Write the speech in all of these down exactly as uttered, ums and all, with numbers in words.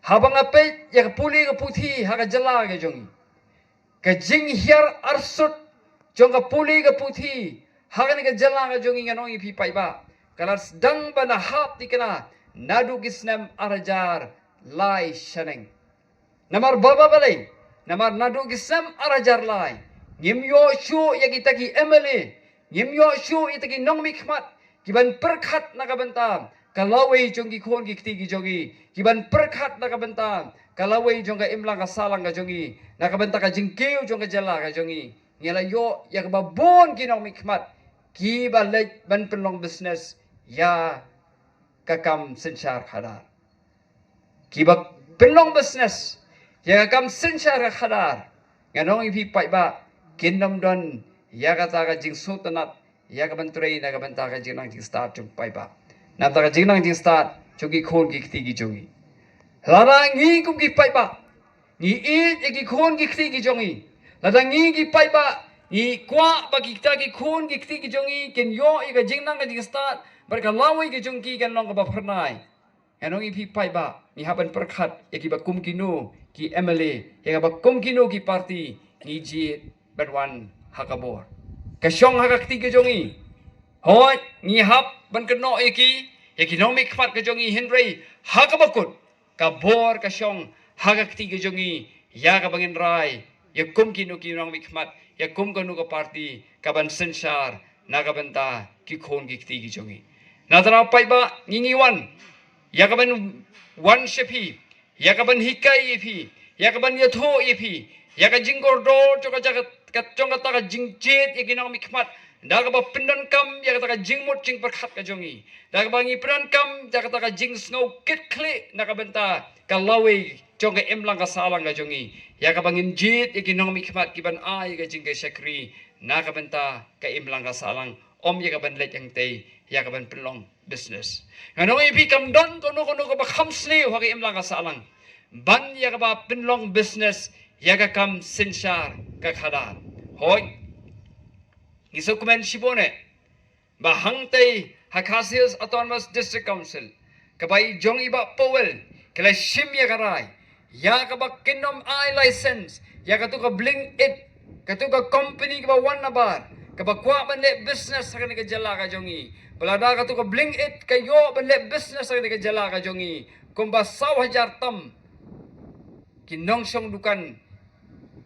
Haba nga peit ïa ka pule ka puthi ha ka jylla ka jong ngi, ka jinghiar arsut jong ka pule ka puthi ha kane ka jylla ka jong ngi, ngan ong ïa phi paidbah, ka la sdang ban da hap thikna naduh ki snem ar hajar lai shaneng. Namar balei? Namar naduh ki snem ar hajar lai, ngim ïoh shuh ïa kita ki M L A, ngim ïoh shuh ïa kita ki nongmihkhmat ki ban pyrkhat na ka bynta ka lawei jong ki khun ki kti ki jong ngi, ki ban pyrkhat na ka bynta ka lawei jong ka imlang ka sahlang ka jong ngi, na ka bynta ka jingkiew jong ka jylla ka jong ngi. Ngi la ïoh ïa kaba bun ki nongmihkhmat kiba leit ban pynlong business ïa ka kam synshar khadar. Kiba pynlong business ïa ka kam synshar khadar, ngan ong ïa phi paidbah, kin ym don ïa kata ka jingsngewtynnat ïa ka ban trei na ka bynta ka jingnang jingstad jong paidbah, na ka bynta ka jingnang jingstad jong ki khun ki kti ki jong ngi. Lada ngi kum ki paidbah ngi ïeit ïa ki khun ki kti ki jong ngi, lada ngi ki paidbah ngi kwah ba kita ki khun ki kti ki jong ngi kin ïoh ïa ka jingnang ka jingstad bad ka lawei ka jong ki kan long kaba phyrnai, ngan ong ïa phi paidbah, ngi hap ban pyrkhat ïa kiba kum kino ki M L A, ïa kiba kum kino ki party ngi jied ban wan ha ka bor. Ka shong ha ka kti ka jong ngi. Hooid, ngi hap ban kynnoh ïa ki, ïa ki nongmihkhmat ka jong ngi, hynrei ha kaba kut, ka bor ka shong ha ka kti ka jong ngi, ïa kaba ngin rai ïa kum kino ki nongmihkhmat, ïa kum kano ka party ka ban synshar na ka bynta ki khun ki kti ki jong ngi. Nangta paidbah, ngi ngi wan ïa ka ban wan sha phi, ïa ka ban hikai ïa phi, ïa ka ban ïathuh ïa phi ïa ka jingkordor jong ka jaka, ka jong kata ka jingjied ïa ki nongmihkhmat, da kaba pyndonkam ïa kata ka jingmut jingpyrkhat ka jong ngi, da kaba ngi pyndonkam ïa kata ka jingsngew kit khlieh na ka bynta ka lawei jong ka imlang ka sahlang ka jong ngi, ïa kaba ngin jied ïa ki nongmihkhmat ki ban ai ïa ka jingshakri na ka bynta ka imlang ka sahlang, ym ïa ka ban leit hangtei ïa ka ban pynlong business. Ngan ong ïa phi, kam don kano kano kaba kham sniew ha ka imlang ka sahlang ban ïa kaba pynlong business ïa ka kam synshar ka khadar. Hooid, ngi sngewkmen shibun eh ba hangtei ha Khasi Hills Autonomous District Council, kaba i jong i Bah Powell, ki la shim ïa ka rai ïa kaba kin ym ai license ïa katu ka Blink It, katu ka company kaba wan nabar, kaba kwah ban leh business ha kane ka jylla ka jong ngi. Ba lada katu ka Blink It ka ïoh ban leh business ha kane ka jylla ka jong ngi, kumba saw hajar tam ki nongshong dukan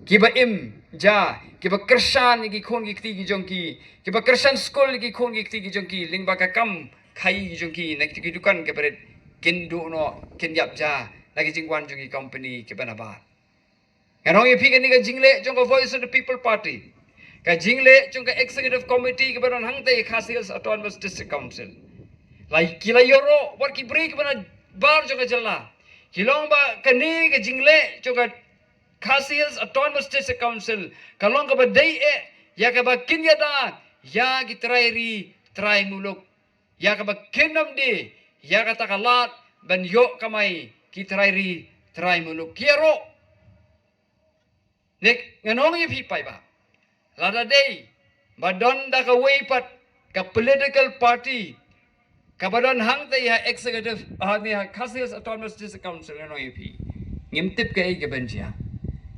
kiba im ja, kiba kyrshan ïa ki khun ki kti ki jong ki, kiba kyrshan skul ïa ki khun ki kti ki jong ki lyngba ka kam khaïi ki jong ki na ki dukan kiba rit, kin duh noh, kin ïap ja na ki jingwan jong ki company kiba nabar. Ngan ong ïa phi, kane ka jingleh jong ka Voice of the People Party, ka jingleh jong ka Executive Committee kaba don hangtei Khasi Hills Autonomous District Council, la ki la ïaroh wat ki briew kiba nabar jong ka jylla, ki long ba kane ka jingleh jong ka Khasi Hills Autonomous District Council ka long kaba dei eh ïa kaba kin ïada ïa ki trai ri trai muluk, ïa kaba kin ym die ïa kata ka lad ban ïoh kamai ki trai ri trai muluk. Ki ïaroh. Ngan ong ïa phi paidbah, lada dei ba don da kawei pat ka political party kaba don hangtei ha executive, ha ne ha Khasi Hills Autonomous District Council, ngan ong ïa phi, ngim tip kaei kaban jia.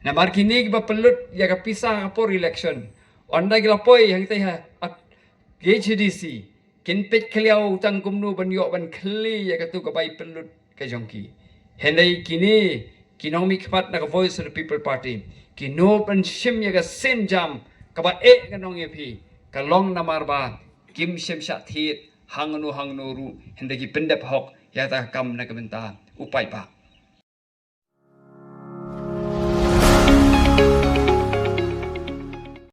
Namar kine kiba pynlut ïa ka pisa ha ka por election, ynda ki la poi hangtei ha K H A D C, kin peit khlieh tang kumno ban ïoh ban khlieh ïa katu ka bai pynlut ka jong ki. Hynrei kine ki nongmihkhmat na ka Voice of the People Party, ki nop ban shim ïa ka sienjam kaba eh, ngan ong ïa phi, ka long namar ba kim shym shah thied hangno hangno ruh, hynrei ki pyndep hok ïa kata ka kam na ka bynta u paidbah.